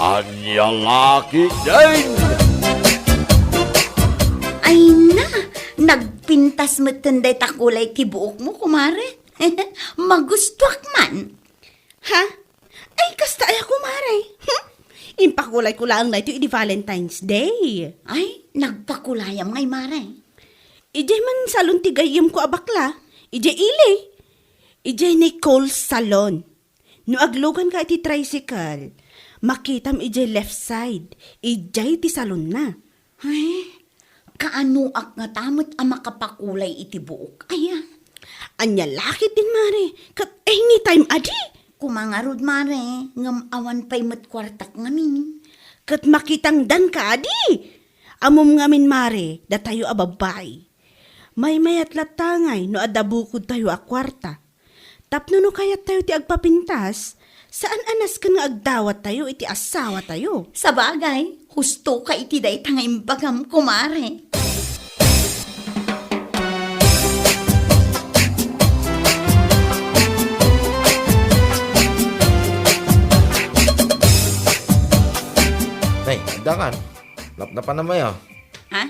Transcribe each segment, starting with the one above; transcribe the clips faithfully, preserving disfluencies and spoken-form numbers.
Ania la ketdin? Ay na, nagpintas metten dayta kulay ti buokmo, kumare. Magustuak man. Ha? Ay, kasta aya, kumare. Hmm? Impakulayko laeng daytoy idi Valentine's Day. Ay, nagpakulayam ngay, mare. Idiay man salon ti gayyemko a bakla. Idiay ili. Idiay Nicole's Salon. No agluganka iti tricycle, makitam idiay left side, idiay ti salonna. Ay, kaanoak ngata met a makapakulay iti buok aya? Ania la ketdin, mare, ket anytime a di? Koma ngarud, mare, ngem awan pay met kuartak ngamin. Ket makitangdan kadi? Ammom ngamin, mare, datayo a babbai. Maymayat latta ngay no adda bukodtayo a kuarta. Tapno no kayattayo ti agpapintas, saan a nasken nga agdawattayo iti asawatayo. Sabagay, husto ka iti dayta nga imbagam, kumare. Nay, dangan. Napnapanam aya. Ha?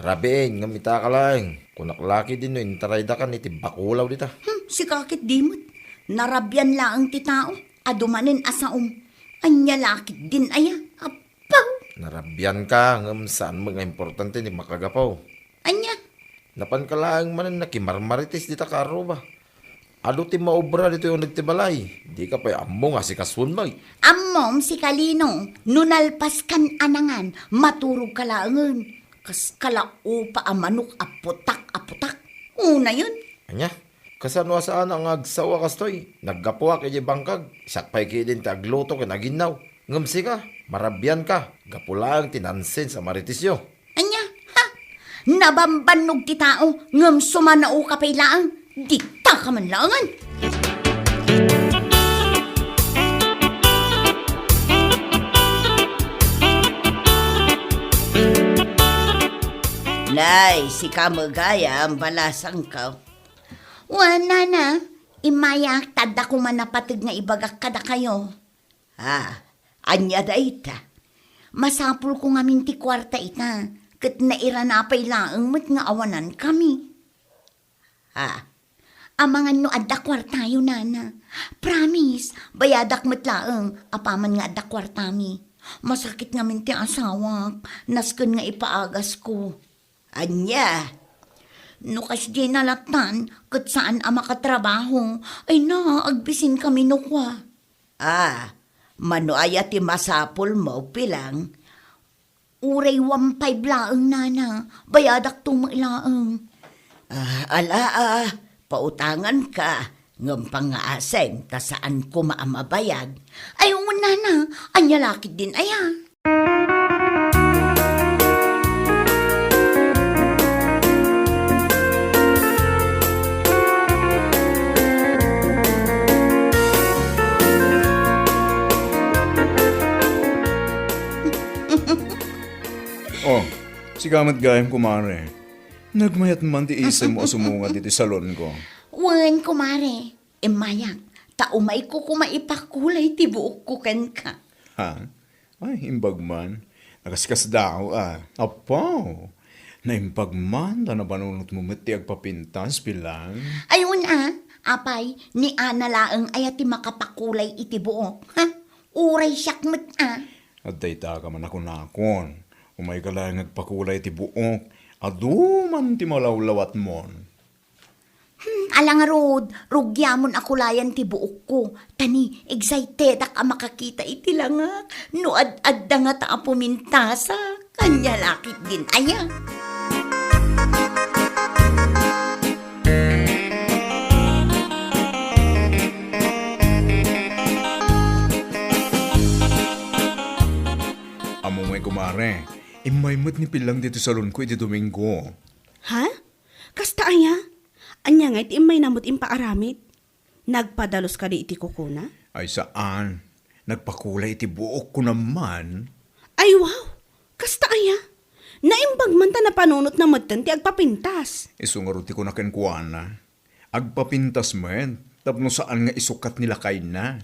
Rabiin, ngem ita ka laeng. Kunak la ketdin no intaraydakan iti bakulaw dita. Hmm, sika ketdi met. Narabian laeng ti tao. Adu manen a saom. Ania la ketdin aya? Apaw! Narabianka, ngem saan met nga importante ti makagapu. Ania? Napanka laeng manen nakimarmarites dita kaarruba. Adu ti maobra ditoy uneg ti balay. Dika pay ammo nga sikasuan met. Ammom, sika Lino, no nalpaskan a nangan, maturogka laengen. Kas kalaupa a manok a putak a putak. Unayen. Ania? Kasano a saan nga agsawa kastoy? Naggapuak idiay bangkag. Siak pay ketdin ti agluto ken aginnaw. Ngem sika, marabianka. Gapu laeng ti nansens a maritesyo. Ania? Ha? Nabambannog ti tao, ngem sumanaoka pay laeng. Dita ka man laengen. Nay, sika met gayam, balasangko. Wen, nana, immayak, ta adda koma napateg nga ibagak kadakayo. Ah, ania dayta? Masapulko ngamin ti kuarta ita, ket nairana pay laeng met nga awanankami. Ah, amangan no adda kuartayo, nana. Promise, bayadak met laeng, apaman nga adda kuartami. Masakit ngamin ti asawak, nasken nga ipaagasko. Ania? No kasdiay lattan, ket saan a makatrabaho. Ay na, agbisinkami no kua. Ah, mano aya ti masapulmo, Pilang? Uray one five laeng, nana. Bayadakto met laeng. Ah, ala, ah, pautanganka. Ngem pangngaasim, ta saan koma a mabayad. Ay, wen, nana. Ania la ketdin aya? Oh, sika met gayam, kumare. Nagmayat man ti isemmo a sumungad iti salonko. Wen, kumare. Immayak, ta umayko koma ipakulay ti buokko kenka. Ha? Ay, imbag man. Nakaskasdaaw, ah. Apo! Naimbag man, ta napanunotmo met ti agpapintas, Pilang. Ay, wen, ah. Apay, ni Ana laeng aya ti makapakulay iti buok, ha? Uray siak met, ah. Adda ita ka man a kunakon. Umayka laeng agpakulay iti buok. Adu man ti malawlawatmon. Hmm, ala ngarud, rugiamon a kulayan ti buokko. Ta ni, excited-ak a makakita iti langak. No ad-adda ngata a pumintasak. Ania la ketdin aya? Ammom, kumare, immay met ni Pilang ditoy salonko iti Domingo. Ha? Kasta aya? Ania ngay ti immayna met impaaramid? Nagpadalus kadi iti kukuna? Ay, saan. Nagpakulay iti buok, kunam man. Ay, wow! Kasta aya? Naimbag man ta napanunotna metten ti agpapintas. Isu ngarud ti kuna kenkuana. Agpapintas met, tapno saan nga isukat ni lakayna.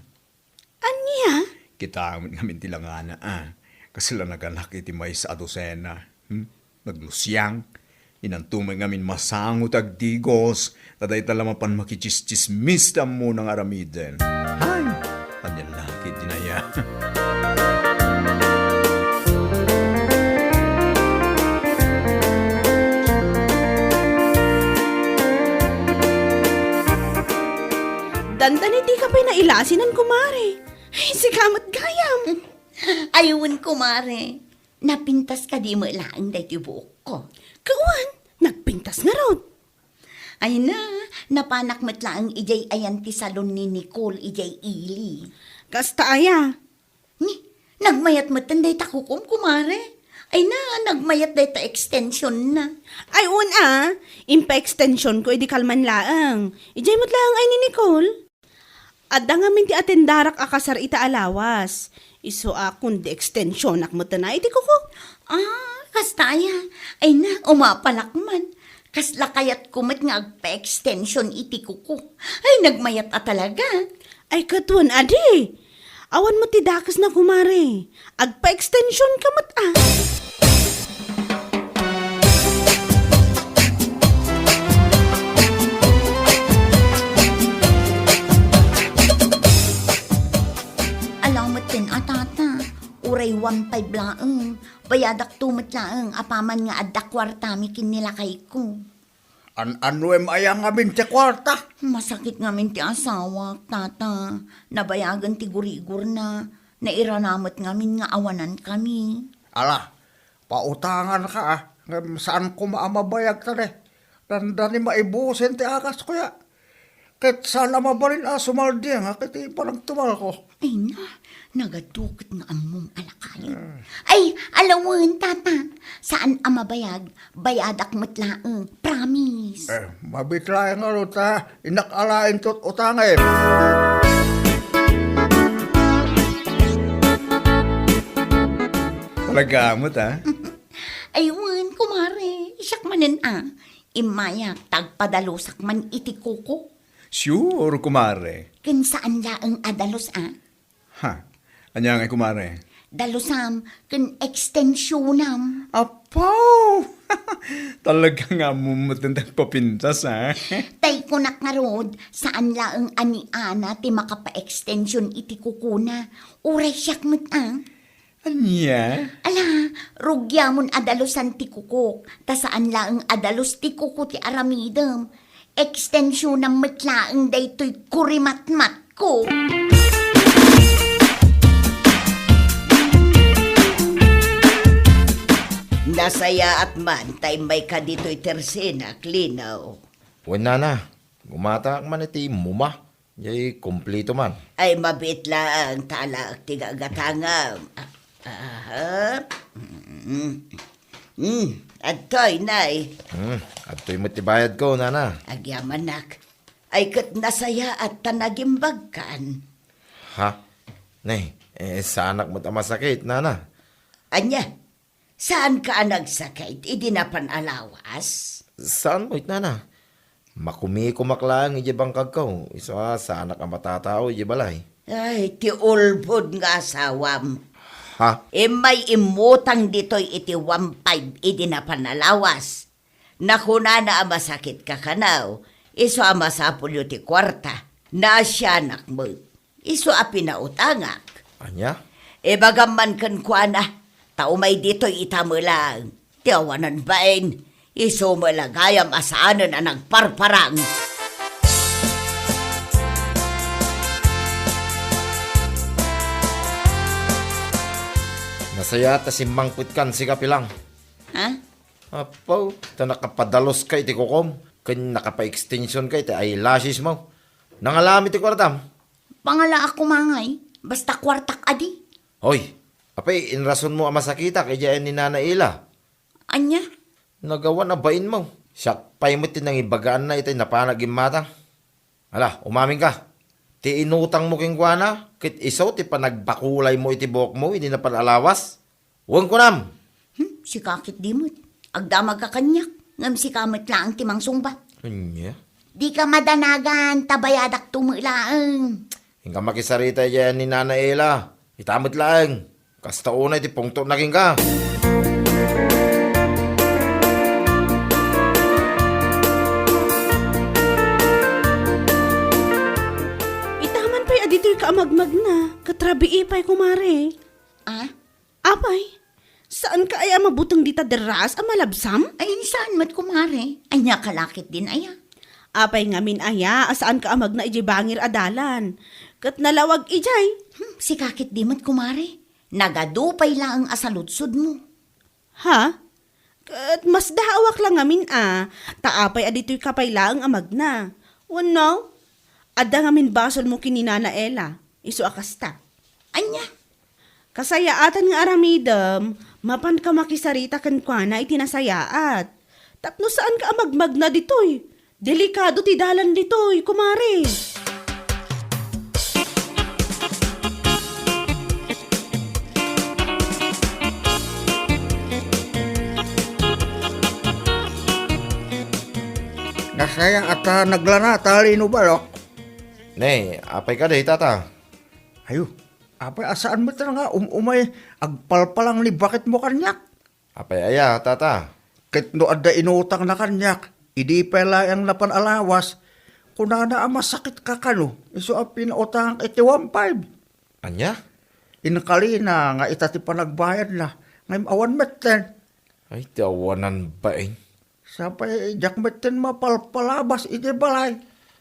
Ania? Kita met ngamin ti langana, a. Kasla naganak iti maysa a dosena. Hmm? Naglusiang. Inanto met ngamin masango ti agdigos. Ta dayta la mapan makichischismis ti ammona nga aramiden. Hay! Ania la ket dinaya. Dandani dika pay nailasinan, kumare. Ay, sika met gayam. Ay, wen, kumare. Napintas kadi met laeng daytoy buokko? Ket wen, nagpintas ngarud. Ay na, napanak met laeng idiay ayan ti salon ni Nicole idiay ili. Kasta aya? Ni, nagmayat metten dayta kukom, kumare. Ay na, nagmayat dayta extension na. Ay, un a, impa-extension ko idi kalman laeng. Idiay met laeng ay ni Nicole. Adda ngamin ti atendarak a kasar ita a lawas. Isu a kundi extensionak metten a iti kuko. Ah, kasta aya. Ay na, umapalak man. Kasla kayatko met nga agpa-extension iti kuko. Ay, nagmayat a talaga. Ay, ket wen, adi. Awan met ti dakesna, kumare. Agpa-extension ka met a. Ala metten a, tata. Uray one five laeng. Bayadakto met laeng apaman nga adda kuartami ken ni lakayko. An-anuem aya ngamin ti kuarta? Masakit ngamin ti asawak, tata. Nabayagen ti gurigorna. Nairana met ngamin nga awanankami. Ala, pautanganka a, ngem saan koma a mabayag ta ne. Dandani maibusen ti agasko ya. Ket saan a mabalin a sumaldi nga ket panagtumalko. Ay na, nagadu ket nga ammom a lakayet. Ah. Ay, ala wen, tata. Saan a mabayag, bayadak met laeng. Promise. Eh, mabiit laeng ngarud ta innak alaen ti ut-utangem. Talaga met a. Ay wen, kumare, siak manen a. Immayak ta agpadalusak man iti kuko. Sure, kumare. Ken saan laeng a dalus a? Ha? Ania ngay, kumare? Dalusam ken extensionam. Apaw! Talaga nga ammom met ti agpapintas, ha? Tay kunak ngarud, saan laeng a ni Ana ti makapa-extension iti kukona. Uray siak met a. Ania? Ala, rugiamon a dalusan ti kukok, ta saan laeng a dalus ti kuko ti aramidem. Extensionam met laeng daytoy kurimatmatko. Nasayaat man ta immayka ditoy tersenak, Lino. Wen, nana, gumatangak man iti immom a. Jay, kumplito man. Ay, mabiit laeng ta alaek ti gagatangam. Ah, aha. Mm. Mm, adtoy, nay. Hmm, adtoy met ti bayadko, nana. Agyamanak. Ay, ket nasayaat ta nagimbagkan. Ha? Nay, eh, saanak met a masakit, nana. Ania? Saanka a nagsakit idi napan a lawas? Saan met, nana. Makumikumak laeng idiay bangkagko, isu a saanak a matatao idiay balay. Ay, ti ulbod nga asawam. Ha? Immay immutang ditoy iti one five idi napan a lawas. Nakunana a masakitka kano, isu a masapulyo ti kuarta. Naasianak met. Isu a pinautangak. Ania? Ibagam man kenkuana, ta umay ditoy ita met laeng. Ti awanan bain, isu met la gayam a saanen a nagparparang. Nasayaat ta simmangpetkan, sika, Pilang. Ha? Apo, ta nakapadaluska iti kukom, ken nakapa-extensionka iti eyelashes mo. Nangalami ti kuartam? Pangalaak koma ngay, basta kuartak adi. Hoy, apay, inrasonmo a masakitak idiay ni Nana Ila? Ania? Nagawan a bainmo. Siak pay met ti nangibagaanna itay napanak immata. Ala, umaminka. Ti inutangmo kenkuana, ket isu ti panagbakulaymo iti buokmo idi napan a lawas. Wen, kunam. Hmm, sika ket di met. Agdamagka kaniak, ngem sika met laeng ti mangsungbat. Ania? Dika madanagan, ta bayadakto met laeng. Inka makisarita idiay ni Nana Ela. Ita met laeng. Kasta unay ti pungtotna kenka. Ita man pay a ditoyka a magmagna, ket rabii pay, kumare. Ah? Apay, saanka aya a mabuteng dita derraas a malabsam? Ay, saan met, kumare. Ania ka la ketdin aya? Apay ngamin aya a saanka a magna idiay bangir a dalan? Ket nalawag idiay. Hmm, sika ketdi met, kumare. Nagadu pay laeng a saludsodmo. Ha? Ket masdaawak la ngamin a, ta apay a ditoyka pay laeng a magna? Wenno, adda ngamin basolmo ken ni Nana Ella, isu a kasta. Ania? Kasayaatan nga aramidem, mapanka makisarita kenkuana iti nasayaat. Tapno saanka a magmagna ditoy. Delikado ti dalan ditoy, kumare. Nasayaat a naglana ta lino balok. Ne, apay kadi, tata? Ayo, apay a saan met nga um-umay agpalpalang ni baketmo kaniak? Apay aya, tata? Ket no adda inutangna kaniak, idi pay laeng napan a lawas, kunana a masakitka kano, isu a pinautangak iti one five. Ania? Inkalina nga ita ti panagbayadna, ngem awan metten. Ay, ti awanan bain. Sapay, diak metten mapalpalabas iti balay.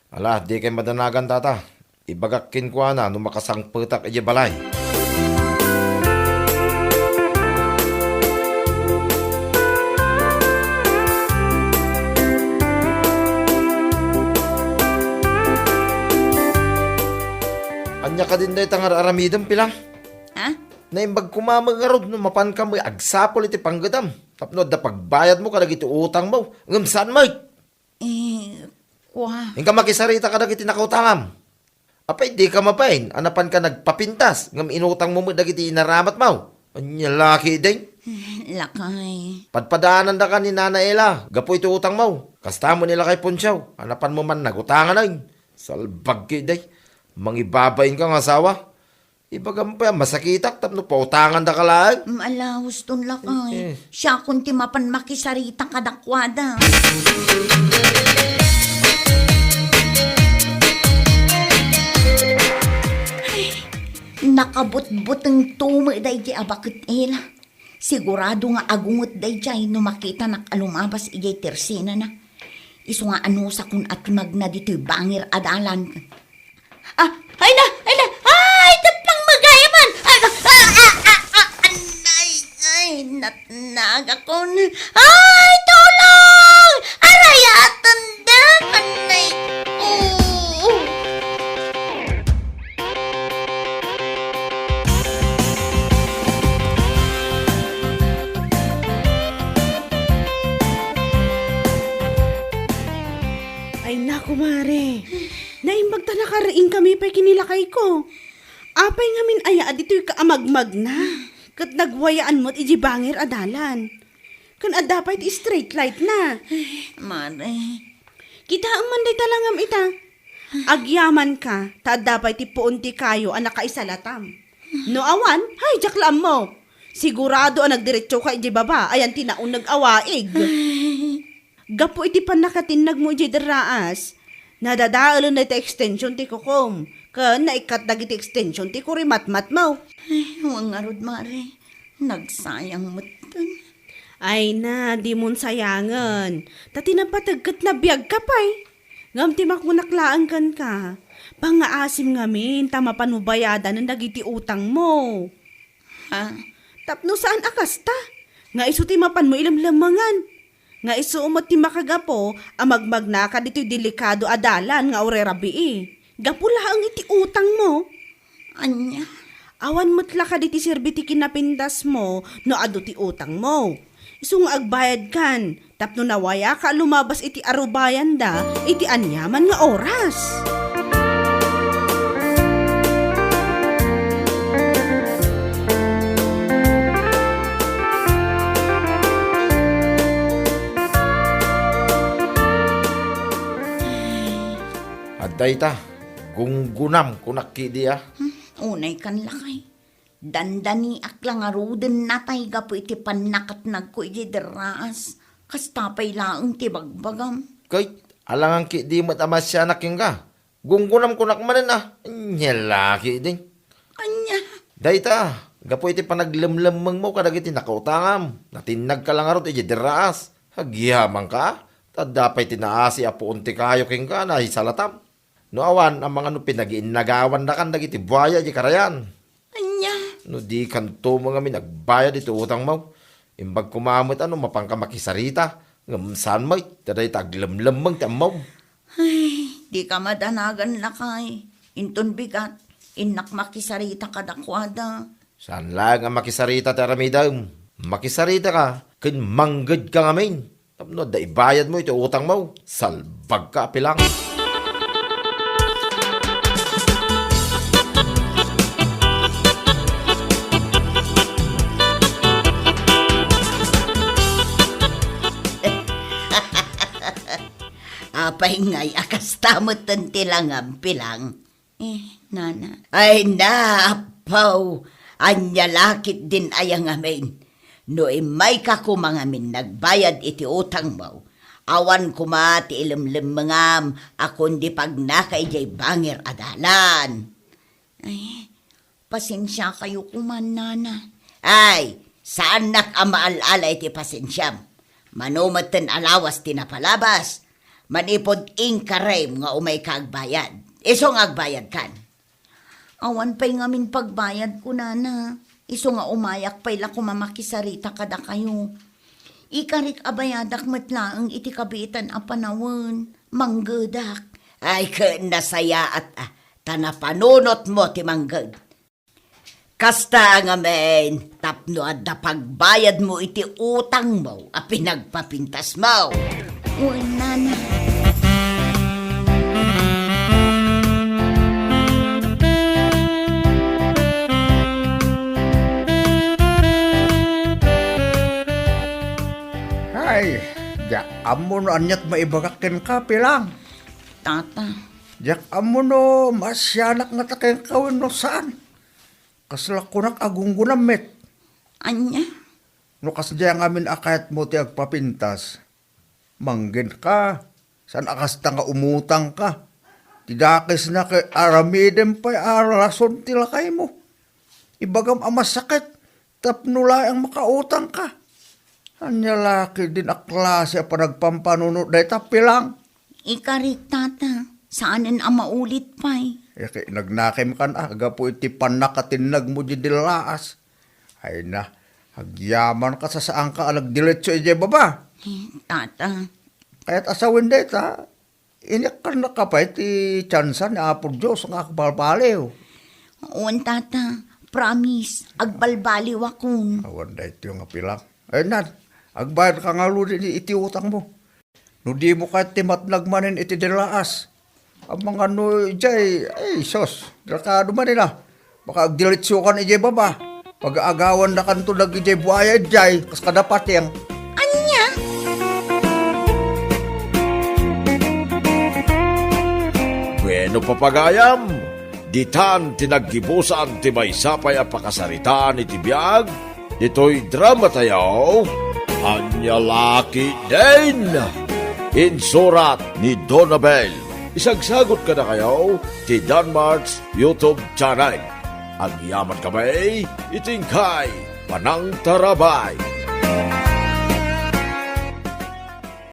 Ala, dikay madanagan, tata. Ibagak kenkuana no makasangpetak idiay balay. Ania kadin dayta nga ar-aramidem, Pilang? Ha? Naimbag koma met ngarud no mapanka met agsapul iti panggedam tapno adda pagbayadmo kadagiti utangmo, ngem saan met. Eh, kua. Inka makisarita kadagiti nakautangam. Apay, dika mabain a napanka nagpapintas ngem inutangmo met dagiti inaramatmo? Ania la ketdin? Lakay. Padpadaanandaka ni Nana Ella gapu iti utangmo. Kasta met ni Lakay Poncio a napanmo man nagutangan. Salbag ketdin. Mangibabainka nga asawa. Ibagam pay a masakitak tapno pautangandaka laeng. Mm, ala, huston, Lakay. Eh. Siakon ti mapan makisarita kadakuada. Ay, nakabutbutengto met daydiay a baket, Ella. Sigurado nga agunget daydiay no makitanak a lumabas idiay tersenana. Isu nga anusakon a ti magna ditoy bangir a dalan. Ah, ay na, ay na, ay, tapnang magayaman! Ah, ah, ah, ah, ah, anay, ay, natnagakon. Ay, tulong! Arayaten da, anay, oo. Ay na, kumare. Naimbag ta nakariing kami pay ken ni lakayko. Apay ngamin aya a ditoyka a magmagna? Ket nagwayaan met idiay bangir a dalan. Ken adda pay ti street light na. Mare. Kitaem man dayta langam ita. Agyamanka, ta adda pay ti puon ti kayo a nakaisalatam. No awan, hay, diak la ammo. Sigurado a nagdiretsoka idiay baba, ayan ti nauneg a waig. Ay. Gapu iti pannakatinnagmo idiay derraas, nadadaelen dayta extension ti kukom, ken naikkat dagiti extension ti kurimatmatmo. Ay, wen ngarud, Mare. Nagsayang metten. Ay na, dimon sayangen. Ta ti napateg ket nabiagka pay. Ngem ti makunak laeng kenka, pangngaasim ngamin ta mapanmo bayadanen dagiti utangmo. Ha? Tapno saan a kasta, nga isu ti mapanmo ilemlemengan. Nga isu met ti makagapu a magmagnaka ditoy delikado a dalan nga uray rabii. Gapu laeng iti utangmo. Ania? Awan met la kadi ti serbi ti kinapindasmo no adu ti utangmo. Isu nga agbayadkan tapno nawayaka a lumabas iti arubayanda iti aniaman nga oras. Adda ita, gunggunam, kunak kidi a. Hmm, unay kan lakay. Dandaniak la ngaruden natay gapu iti pannakatnagko idiay derraas. Kasta pay laeng ti bagbagam. Ket, alangan ketdi met a masianak kenka. Gunggunam kunak manen a, ania la ketdi. Ania? Dayta, gapu iti panaglemlemmengmo kadagiti nakautangam, natinnagka la ngarud idiay derraas. Agyamanka, ta adda pay ti naasi a puon ti kayo kenka, naisalatam. No awan, amangan no pinagiinnagawandakan dagiti buaya idiay karayan. Ania? No dikanto met ngamin agbayad iti utangmo, imbag koma met a no mapanka makisarita, ngem saan met, ta dayta aglemlemmeng ti ammom. Ay, dika madanagan, lakay. Inton bigat, innak makisarita kadakuada. Saan laeng a makisarita ti aramidem. Makisaritaka ken manggedka ngamin. Tapno adda ibayadmo iti utangmo, salbagka a pilang. Apay ngay a kasta metten ti langam, pilang? Eh, nana. Ay na, appaw, ania la ketdin aya ngamin? No immayka koma ngamin nagbayad iti utangmo, awan koma ti ilemlemmengam a kundi pagnaka idiay bangir a dalan. Ay, pasensiakayo koma, nana. Ay, saannak a maal-ala iti pasensiam. Mano metten a lawas ti napalabas. Manipud inkarem nga umayka agbayad. Isu nga agbayadkan. Awan pay ngamin pagbayadko, nana. Isu nga umayak pay la koma makisarita kadakayo. Ikarik a bayadak met laeng iti kabiitan a panawen. Manggedak. Ay, ket nasayaat, a, ta napanunotmo ti mangged. Kasta ngamin, tapno adda pagbayadmo iti utangmo a pinagpapintasmo. Wen, nana. Ay, diak ammo no aniat maibagak kenka, pilang. Tata. Diak ammo no masianak ngata kenka wenno saan. Kasla kunak a gunggunam met. Ania? No kasdiay ngamin a kayatmo ti agpapintas, manggenka, saan a kasta nga umutangka. Ti dakesna ket aramidem pay a rason ti lakaymo. Ibagam a masakit tapno laeng makautangka. Ania la ketdin a klase a panagpampanunot dayta, pilang? Ikarik, tata, saanen a maulit pay. Ket nagnakemkan a gapu iti pannakatinnagmo idiay derraas. Ay na, agyamanka, sasaanka a nagdiretso idiay baba. Eh, tata. Kayat a sawen dayta, inikkannaka pay ti tiansa ni Apo Dios nga agbalbaliw. Wen, tata. Promise, agbalbaliwakon. Awan daytoy nga pilang. Ay na, agbayadka ngaruden iti utangmo. No dimo kayat ti matnag manen iti derraas, amangan no idiay, ay, sus, delikado manen a. Baka agdiretsokan idiay baba. Pagaagawandakanto dagidiay buaya idiay, kas kada pateng. Ania? Bueno, papagayam, ditan ti naggibusan ti maysa pay a pakasaritaan iti biag ditoy dramatayo, Ania la ketdin? Insurat ni Donabel. Isagsagut kadakayo ti Danmart's YouTube channel. Agyaman kami iti inkay panangtarabay.